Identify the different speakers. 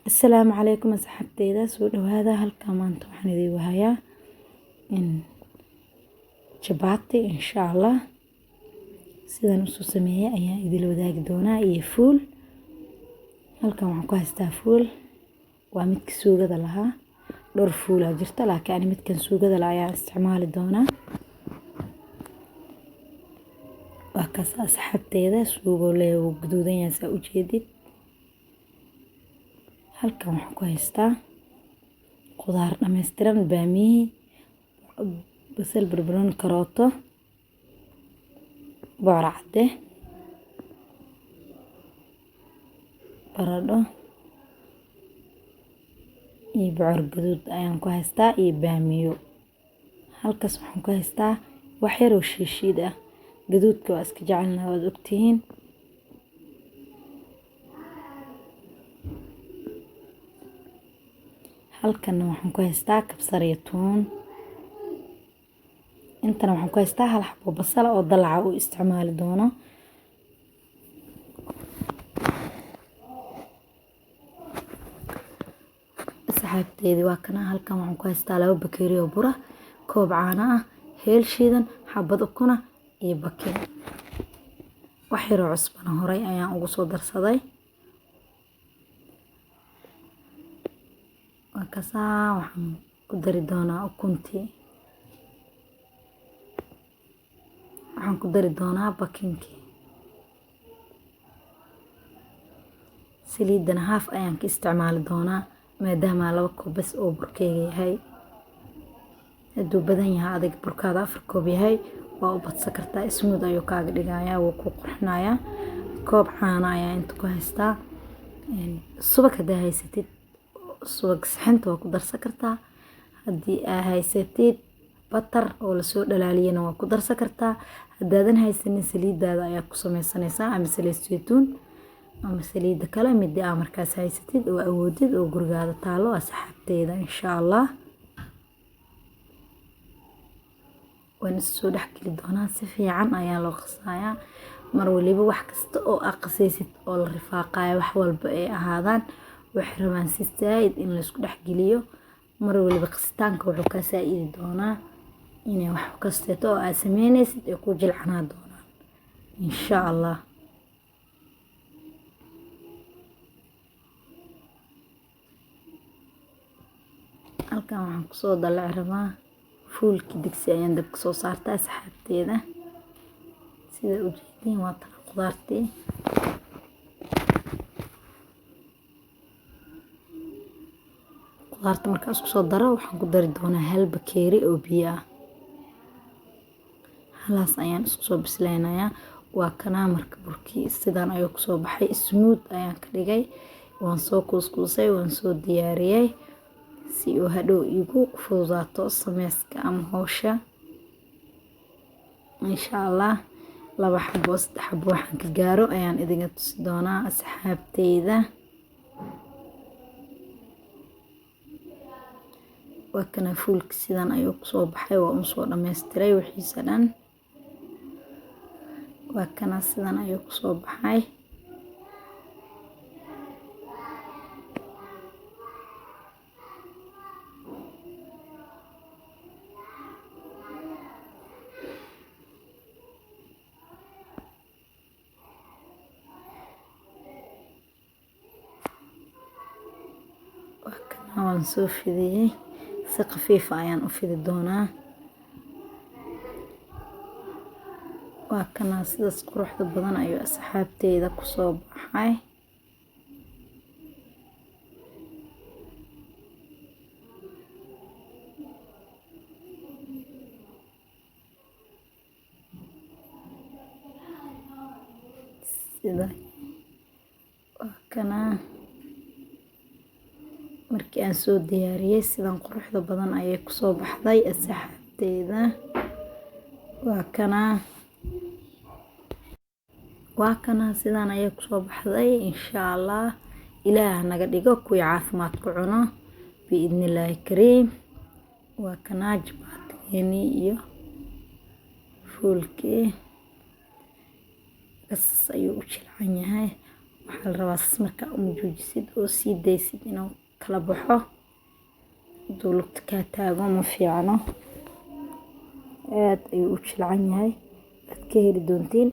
Speaker 1: Asalaamu calaykum asxaabteyda, soo dhawaada. Halkaa maanta waxaan idiin hayaa in jabaati, insha Allah. Sidaan usoo sameeyay ayaan idila wadaagi doonaa iyo fuul. Halkan waxaan ku haystaa fuul, waa midka suugada lahaa. Dhowr fuulaa jirta, laakiin ani midkan suugada lahaa ayaan isticmaali doonaa. Waa kaas, asxaabteyda, suugoo leeyahay, wuu guduudan yahay, saa ujeedid. Halkan waxaan ku haystaa khudaar dhammaystiran: baamiyihii, basal, barbarooni, karooto, bocor cadde, baradho iyo bocor gaduud ayaan ku haystaa iyo baamiyo. Halkaas waxaan ku haystaa wax yar oo shiishiid ah. Gaduudka waa iska jecelnahay, waad ogtihiin. Halkanna waxaan ku haystaa kabsar iyo tuun. Intana waxaan ku haystaa hal xabo basal oo dalaca u isticmaali doono. Asxaabteydii, waa kana. Halkan waxaan ku haystaa 2 bakeeri oo bura, koob caano ah, heel shiidan, xabad ukuna iyo bakin. Wax yaroo cusbana horay ayaan ugu soo darsaday. Waa kasaa. Waxaan ku dari doonaa ukuntii, waxaan ku dari doonaa bakinkii. Saliidana haaf ayaan ka isticmaali doonaa, maadaama 2 koob bas oo burkeyga yahay. Hadduu badan yahay adig burkaada, 4 koob yahay, waa u badsan kartaa. Smooth ayuu kaaga dhigayaa, wuu ku qurxinayaa. Koob caano ayaa inta ku haystaa. Subag haddaa haysatid, subag sixinta waa ku darsan kartaa. Haddii aa haysatid butter oo lasoo dhalaaliyana, waa ku darsan kartaa. Haddaadan haysanin, saliidaada ayaa ku sameysanaysaa, ama saliid saytuun ama saliida kale, midii aa markaas haysatid oo awoodid oo gurigaada taalo, asxaabteyda, insha Allah. Waan is soo dhexgeli doonaa. Si fiican ayaa loo qasayaa. Mar waliba wax kasta oo aa qasaysid oo la rifaaqayo, wax walba ay ahaadaan, waxay rabaan si zaaid in laisku dhexgeliyo. Mar waliba qasitaanka wuxuu kaa saa'idi doonaa inay wax kasteeto oo aad sameynaysid ay ku jilcanaa doonaan, insha Allah. Halkan waxaan kusoo dalaci rabaa fuulkii. Digsi ayaan dabka soo saartaa, asxaabteeda. Sida ujeediin, waa tan khudaartii. Khudaarta markaan isku soo daro, waxaan ku dari doonaa hal bakeeri oo biyo ah. Halaas ayaan isku soo bisleynayaa. Waa kanaa. Marka burkii sidaan ayuu kusoo baxay. Smooth ayaan ka dhigay, waan soo kuuskuusay, waan soo diyaariyey si uu hadhow igu fududaato sameyska ama howsha, insha Allah. Laba xabo, saddex xabo waxaan ka gaaro ayaan idinka tusi doonaa, asxaabteyda. Waa kana, fuulki sidan ayuu kusoo baxay. Waa un soo dhammaystiray wixiisa dhan. Waa kana, sidan ayuu kusoo baxay. Waa kana, waan soo fidiyey. Si khafiifa ayaan u fidi doonaa. Waa kana, sidaas quruxda badan ayuu, asxaabteyda, kusoo baxay. Sida waa kana. Markii aan soo diyaariyey, sidan quruxda badan ayay kusoo baxday, asxaabteyda. Waa kana, waa kana, sidan ayay kusoo baxday. Insha Allah, Ilaah naga dhigo kuwii caafimaad ku cuno, biidnillaahi kariim. Waa kanaa jabaatigeeni iyo fuulkii. Kas ayuu u jilcan yahay. Waxaan Waxaa la rabaa sas markaa u majuujisid oo sii daysid inuu kala baxo. Haduu lugta kaa taago ma fiicno. Aad ayuu u jilcan yahay, waad ka heli doontiin.